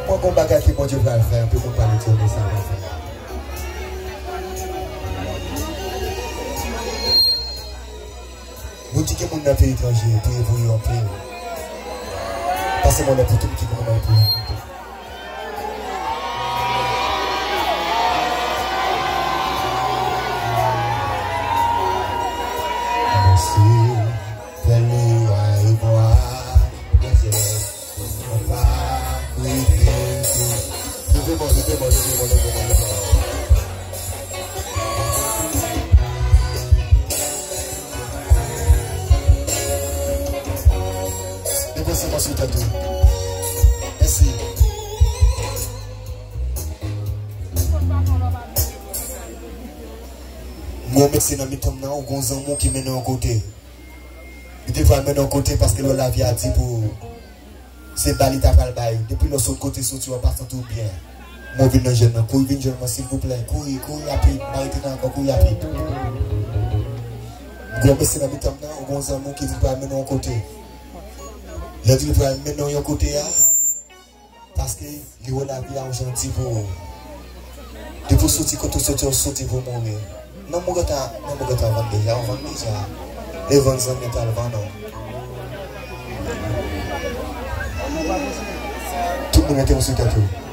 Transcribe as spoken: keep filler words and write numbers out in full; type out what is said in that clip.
Mwen gon bagay ke Bondye pral fè, anpil moun pale di yo, men sa pral fè. Moun ki gen moun nan peyi etranje, priye pou yo anpil. Pase mwen lè pou tout moun ki gen moun nan etranje. Mèsi, fè li ay vwa, Bondye. Mwen, mèsi nan mitan m nan, ou gon zanmi w ki mennen yon kote. Li te pral mennen yon kote paske lè lavi a di pou ou. Se ba li ta pral bay. Depi lè w sot kote soti, w ap santi w byen. Mwen vin nan jèn nan. Kouri vin jwenn mwen, silvouplè. Kouri, kouri rapid. M pa rete nan ankò, kouri rapid. Gwo mesi nan mitan m nan, ou gon zanmi w ki di l pral mennen w yon kote. Lè di l pral mennen w yon kote a, paske li wè lavi a yon jan di pou ou. Depi w soti kote w soti, w soti pou mouri. Nanm ou gentan, nanm ou gentan vann deja, ou vann deja. E vann zanmi an t al vann ou. Tout moun mete yon sou tèt ou.